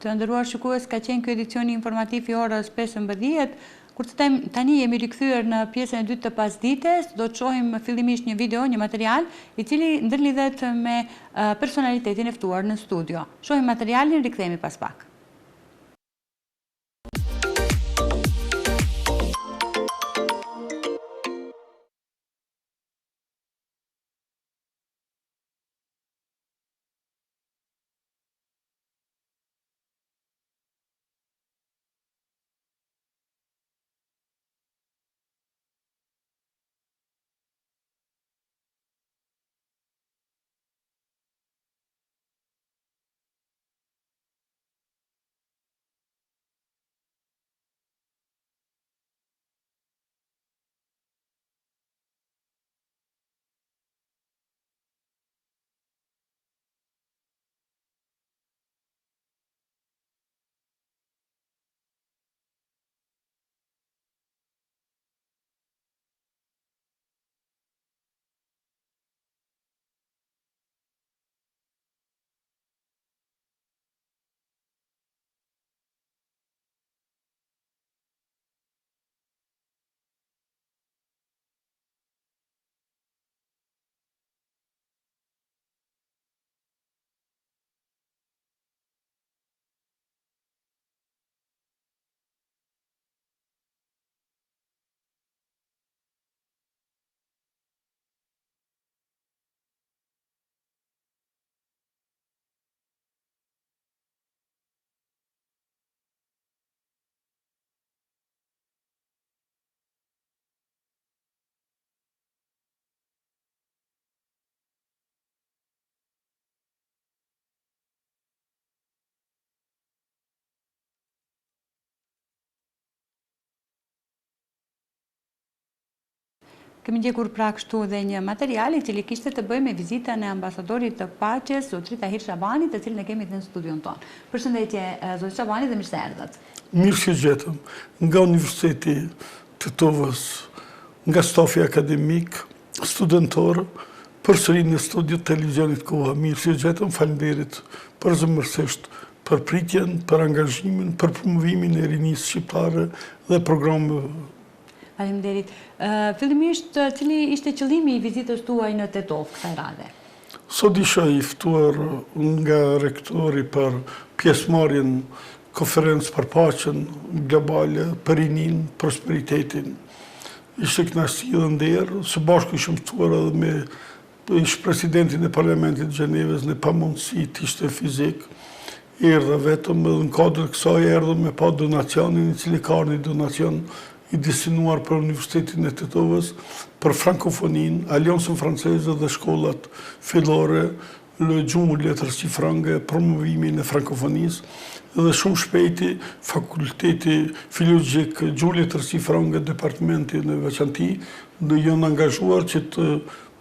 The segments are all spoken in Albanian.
Të nderuar shikues, ka qenë ky edicioni informativ i orës 15, kurse tani jemi rikthyer në pjesën e dytë të pasdites, do të shohim fillimisht një video, një material, i cili ndërlidhet me personalitetin e ftuar në studio. Shohim materialin, rikthehemi pas pak. Kemi ndjekur pra kështu dhe një material i cili kishte të bëjë me vizitën e ambasadorit të paqes, zotëri Tahir Shabani, të cilin e kemi dhe në studion tonë. Përshëndetje, zoti Shabani dhe mirë se erdhët. Mirë se ju gjetëm. Nga Universiteti i Tetovës, nga stafi akademik, studentor, përsëri në studio të televizionit Koha. Mirë se ju gjetëm, faleminderit përzemërsisht për pritjen, për angazhimin, për promovimin e rinisë shqiptare dhe programeve. Faleminderit. Fillimisht, cili ishte qëllimi i vizitës tuaj në Tetovë kësaj radhe? Sot isha i ftuar nga rektori për pjesëmarrjen në konferencë për paqen globale, për rininë, prosperitetin. Ishte kënaqësi dhe nder, së bashku ishim ftuar edhe me ish presidentin e Parlamentit të Gjenevës në pamundësi të ishte fizik. Erdha vetëm edhe në kuadër të kësaj erdhëm me pa donacionin, i cili ka ardhur një donacion i destinuar për Universitetin e Tetovës, për frankofoninë, Aliancën Franceze dhe shkollat fillore në gjuhë letërsi frënge, promovimin e frankofonisë dhe shumë shpejti Fakulteti Filologjik Gjuhë Letërsi Frënge, departamenti në veçanti, janë angazhuar që të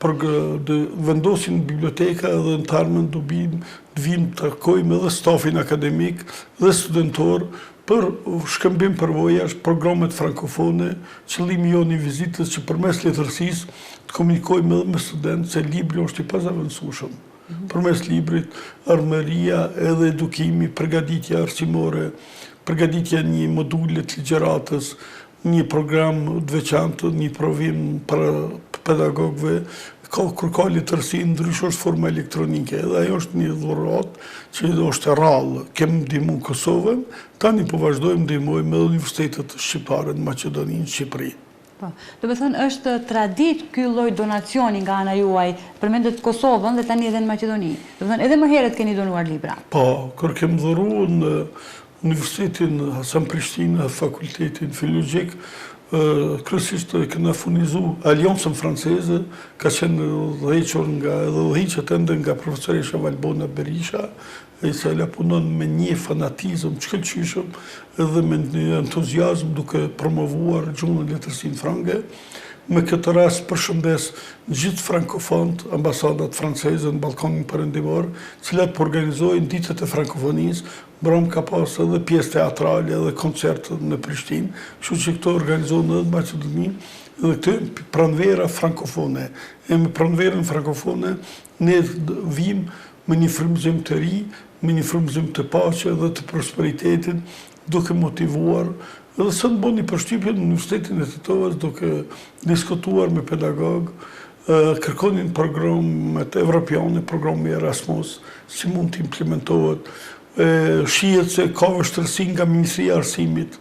të vendosin biblioteka edhe në të ardhmen do vijmë të vijmë të takojmë edhe stafin akademik dhe studentor për shkëmbim përvojash, programet frankofone, qëllimi jonë i vizitës që përmes letërsisë të komunikojmë edhe me studentë se libri është i pazavendësueshëm. Mhm. Përmes librit, ardhmëria edhe edukimi, përgatitja arsimore, përgatitja e një module të ligjëratës, një program të veçantë, një provim për pedagogëve, ka, kur ka letërsi, ndryshe është forma elektronike, edhe ajo është një dhuratë që është e rrallë. Kemi ndihmu Kosovën, tani po vazhdojmë ndihmojmë edhe universitetet shqiptare në Maqedoni, në Shqipëri. Po, domethënë është traditë ky lloj donacioni nga ana juaj, përmendët Kosovën dhe tani edhe në Maqedoni. Domethënë edhe më herët keni donuar libra. Po, kur kemi dhuru në Universitetin Hasan Prishtina, Fakultetin Filologjik, kryesisht e kena furnizu Aliancën Franceze, ka qenë udhëhequr nga edhe udhëhiqet ende nga profesoresha Valbona Berisha, e cila punon me një fanatizëm të shkëlqyeshëm edhe me një entuziazëm duke promovuar gjuhën e letërsinë frënge. Me këtë rast përshëndes gjithë frankofonët, ambasadat franceze në Ballkanin Perëndimor, të cilat po organizojnë ditët e frankofonisë, Mbrëmë ka pas edhe pjesë teatrale edhe koncert në Prishtinë, kështu që këto organizohen edhe në Maqedoni, edhe këtë pranvera frankofone. E me pranverën frankofone ne vijmë me një frymëzim të ri, me një frymëzim të paqe dhe të prosperitetit, duke motivuar edhe sot më boni përshtypje në Universitetin e Tetovës duke diskutuar me pedagogë, kërkonin programet evropiane, programi Erasmus, si mund të implementohet, shihet se ka vështirësi nga Ministria e Arsimit,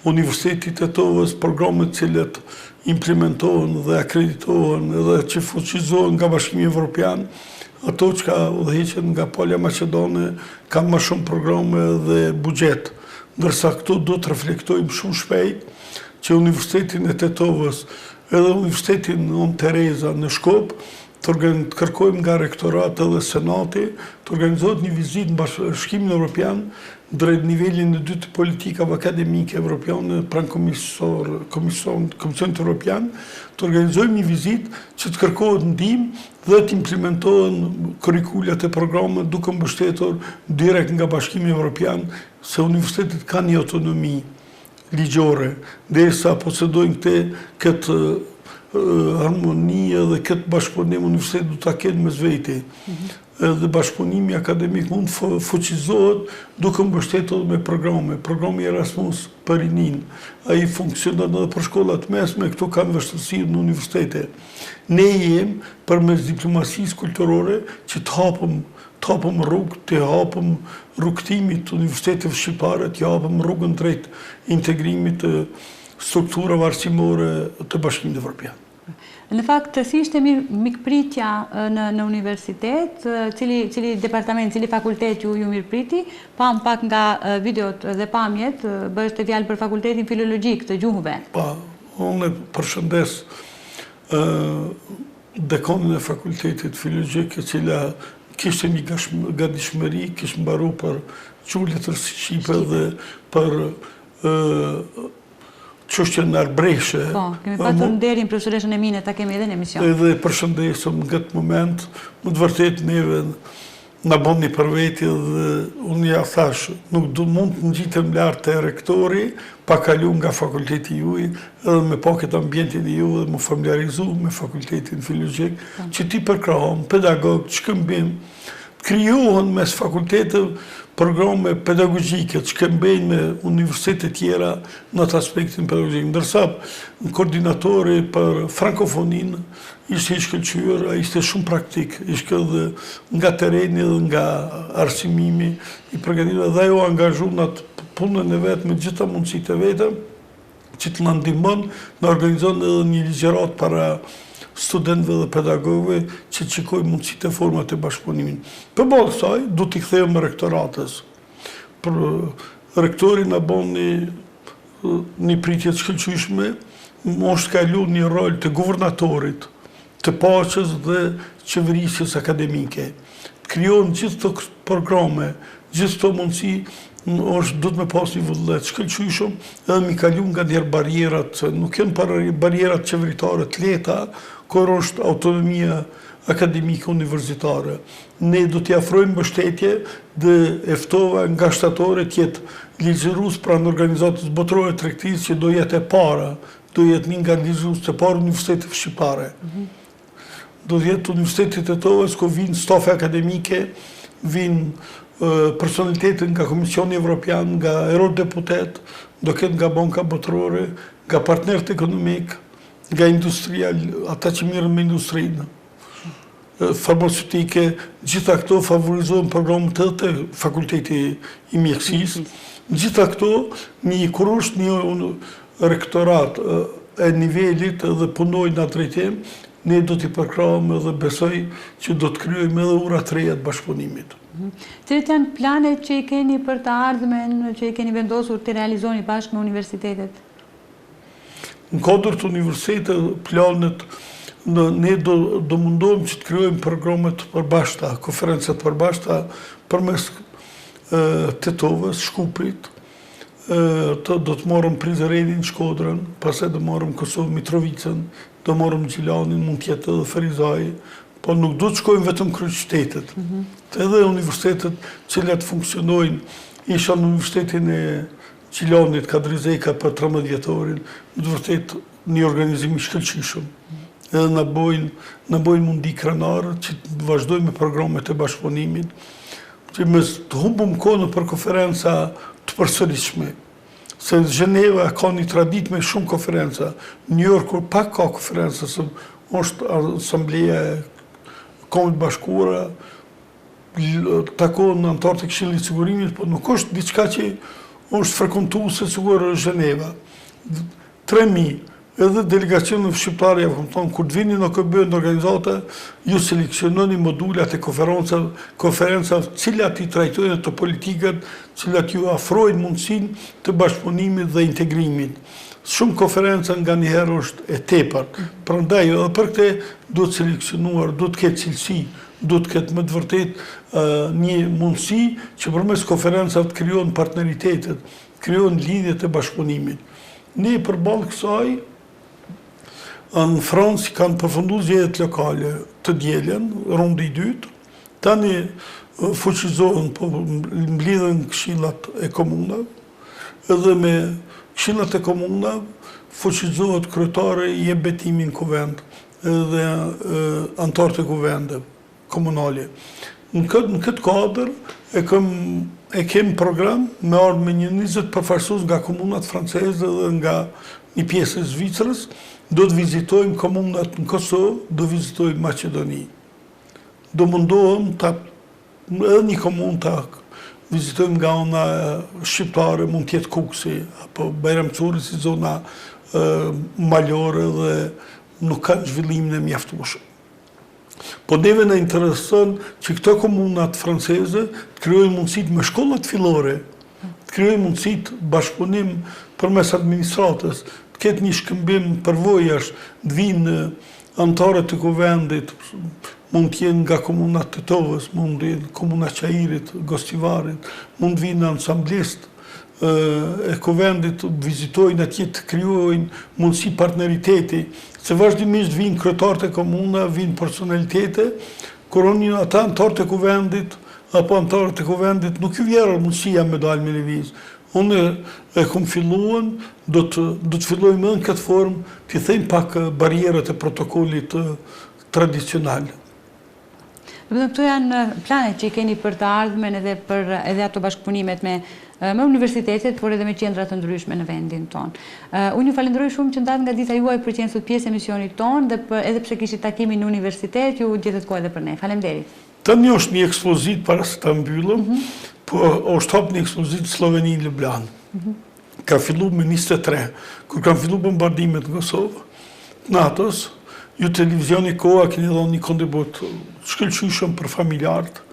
Universiteti i Tetovës, programet të cilat implementohen dhe akreditohen dhe që fuqizohen nga Bashkimi Evropian, ato çka udhëhiqen nga pala maqedone kanë më shumë programe dhe buxhet. Ndërsa këtu do të reflektojmë shumë shpejt që Universitetin e Tetovës edhe Universitetin Nënë Tereza në Shkup të kërkojmë nga rektorati dhe senati të organizohet një vizitë në Bashkimin Evropian drejt nivelin e dytë të politikave akademike evropiane pranë komisor, komision, Komisionit Evropian, të organizojmë një vizitë që të kërkohet ndihmë dhe të implementohen kurrikulat e programet duke mbështetur direkt nga Bashkimi Evropian se universitetet kanë një autonomi ligjore, derisa posedojnë këtë këtë harmoni edhe këtë bashkëpunim universitetet do ta kenë mes veti. Mhm. Edhe bashkëpunimi akademik mund të fuqizohet duke mbështetur me programe. Programi Erasmus për rininë, ai funksionon edhe për shkollat e mesme, këto kanë vështirësi në universitete. Ne jem përmes diplomacisë kulturore që të hapëm të hapëm rrugë, të hapëm rrugëtimit të universiteteve shqiptare, të hapëm rrugën drejt integrimit të strukturave arsimore të Bashkimit Evropian. Në fakt, si ishte mikpritja në në universitet, cili cili departament, cili fakultet ju ju mirëpriti? Pamë pak nga videot dhe pamjet, bëhej fjalë për fakultetin filologjik të gjuhëve. Po, unë përshëndes dekanin e fakultetit filologjik e cila kishte një gatishmëri, kish mbaru për gjuhë letërsi shqipe dhe për çështjen arbreshe. Po, kemi patur nderin profesoreshën Emine ta kemi edhe në emision. Edhe e përshëndesim në këtë moment, me të vërtetë neve Na boni për veti dhe unë ja thash, nuk do mund të ngjitem lart te rektori pa kalu nga fakulteti juaj edhe me pa këtë ambientin e juve dhe m'u familiarizu me fakultetin filologjik, po. që t'i përkrahëm, pedagogë, të shkëmbim, të krijohen mes fakulteteve programe pedagogjike të shkëmbejnë me universitete tjera në atë aspektin pedagogjik. Ndërsa, koordinatori për frankofoninë, Ishte i shkëlqyer, ai ishte shumë praktik, ishte edhe nga terreni edhe nga arsimimi i përgatitur dhe ai u angazhu në atë punën e vet me gjitha mundësitë e veta që të na ndihmon, na organizon edhe një ligjëratë para studentëve dhe pedagogëve që të shikojmë mundësitë e format e bashkëpunimit. Përballë kësaj, do t'i kthehem rektoratës. Për rektori na boni një pritje të shkëlqyeshme, është kalu një rol të guvernatorit, të paqes dhe qeverisjes akademike. Të krijohen gjithë këto programe, gjithë këto mundësi, është duhet me pas një vullnet të shkëlqyeshëm edhe m'i kalu nganjëherë barrierat, se nuk janë barrierat qeveritare të lehta, kur është autonomia akademike universitare. Ne do t'i afrojmë mbështetje dhe e ftova nga shtatori të jetë ligjërues pranë Organizatës Botërore të Tregtisë që do jetë e para, do jetë një nga ligjëruesit e parë universiteteve shqiptare. Mhm. Do të jetë Universiteti i Tetovës ku vijnë stafe akademike, vijnë personalitete nga Komisioni Evropian, nga eurodeputetë, do ketë nga Banka Botërore, nga partnerët ekonomikë, nga industria, ata që merren me industrinë farmaceutike, gjitha këto favorizohen programet edhe te fakulteti i mjekësisë. Gjitha këto, një kur është një rektorat e nivelit dhe punojnë në drejtim, ne do t'i përkrahim edhe besoj që do të krijojmë edhe ura të reja të bashkëpunimit. Mhm. Cilat janë planet që i keni për të ardhmen, që i keni vendosur të realizoni bashkë me universitetet? Në kuadër të universiteteve, planet, ne do, do mundohem që të krijojmë programe të përbashkëta, konferenca të përbashkëta përmes Tetovës, Shkupit, të, do të marrim Prizrenin, Shkodrën, pastaj do marrim Kosovë Mitrovicën, do marrim Gjilanin, mund të jetë edhe Ferizaj, po nuk do të shkojmë vetëm kryeqytetet. Mm -hmm. Edhe universitetet të cilat funksionojnë, isha në universitetin e Gjilanit, Kadri Zeka për 13 vjetorin, në të vërtetë një organizim i shkëlqyeshëm. Edhe na bojnë, na bojnë m'u ndi krenarë që të vazhdojmë me programet e bashkëpunimit. Që mos të humbum kohën për konferenca të përsëritshme. Se Gjeneva ka një traditë me shumë konferenca, New Yorku pak ka konferenca, se është asambleja e Kombeve të Bashkuara, takohen anëtarët e Këshillit të Sigurimit, po nuk është diçka që është frekuentuese sikur Gjeneva. 3000, edhe delegacioneve shqiptare jau kam thonë, kur të vini në OKB në organizata, ju seleksiononi modulat e konferencave, konferencave të cilat i trajtojnë ato politikat, të cilat ju afrojnë mundësinë të bashkëpunimit dhe integrimit. Shumë konferenca nganjëherë është e tepërt. Prandaj edhe për këtë duhet seleksionuar, duhet të ketë cilësi, duhet të ketë me të vërtetë një mundësi që përmes konferencave të krijohen partneritetet, të krijohen lidhjet e bashkëpunimit. Ne përballë kësaj, në Francë kanë përfundu zgjedhjet lokale të dielën, rundi i dytë, tani fuqizohen, po mblidhen këshillat e komunave, edhe me këshillat e komunave fuqizohet kryetari jep betimin në kuvend edhe anëtarët e kuvendeve. komunale. Në këtë, në këtë kuadër e kem e kem program me ardhë me një 20 përfaqësues nga komunat franceze dhe nga një pjesë e Zvicrës, do të vizitojmë komunat në Kosovë, do vizitojmë Maqedoni. Do mundohem ta edhe një komunë ta vizitojmë nga ana shqiptare, mund të jetë Kukësi apo Bajram Curri si zona malore dhe nuk kanë zhvillimin e mjaftueshëm. Po neve na intereson që këto komunat franceze të krijojnë mundësitë me shkollat fillore, të krijojnë mundësitë bashkëpunim përmes administratës, të ketë një shkëmbim përvojash, të vinë anëtarët e kuvendit, mund të jenë nga komunat e Tetovës, mund të jenë komuna e Çairit, Gostivarit, mund të vinë ansamblistë, e kuvendit vizitojnë atje të krijojnë mundësi partneriteti, se vazhdimisht vijnë kryetarët e komunave, vijnë personalitete, kur unë ata anëtarët e kuvendit, apo anëtarët e kuvendit nuk ju vjen mundësia me dalë me lëviz. Unë e kom filluar, do të, do të fillojmë edhe në këtë formë, t'i thejmë pak barrierat e protokolit tradicional. Domethënë këto janë planet që i keni për të ardhmen edhe për edhe ato bashkëpunimet me me universitetet, por edhe me qendra të ndryshme në vendin tonë. Unë ju falenderoj shumë që ndatë nga dita juaj për të qenë sot pjesë e emisionit tonë dhe për, edhe pse kishit takimin në universitet, ju gjetët kohë edhe për ne. Faleminderit. Tani është një ekspozitë para se ta mbyllëm, mm -hmm. po është hap një ekspozitë në Slloveni në Lublanë. Mm -hmm. Ka fillu me 23, kur kanë fillu bombardimet në Kosovë, të NATO-s, ju televizioni Koha keni dhënë një kontribut shkëlqyeshëm për familjarët,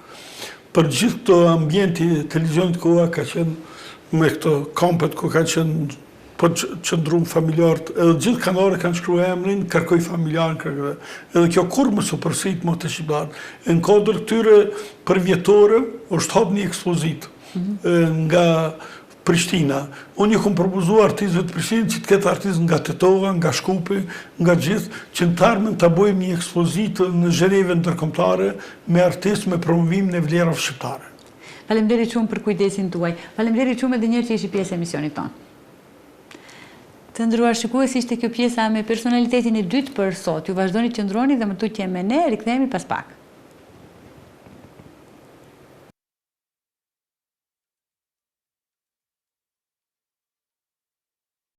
për gjithë këto ambienti televizionit Koha ka qenë me këto kampet ku kanë qenë po qëndrun familjarët, edhe gjithë kanë ardhë kanë shkru emrin, kërkoj familjarën, kërkoj. Edhe kjo kurrë mos u përsërit më te shqiptarët. E në kuadër këtyre përvjetorëve, është hap një ekspozitë mm -hmm. nga Prishtina. Unë ju kom propozu artistëve të Prishtinës që të ketë artistë nga Tetova, nga Shkupi, nga gjithë, që në të ardhmen ta bojmë një ekspozitë në Gjenevë ndërkombëtare me artistë me promovimin e vlerave shqiptare. Faleminderit shumë për kujdesin tuaj. Faleminderit shumë edhe një herë që ishit pjesë e emisionit tonë. Të nderuar shikues, ishte kjo pjesa me personalitetin e dytë për sot. Ju vazhdoni të qëndroni dhe më tutje me ne, rikthehemi pas pak.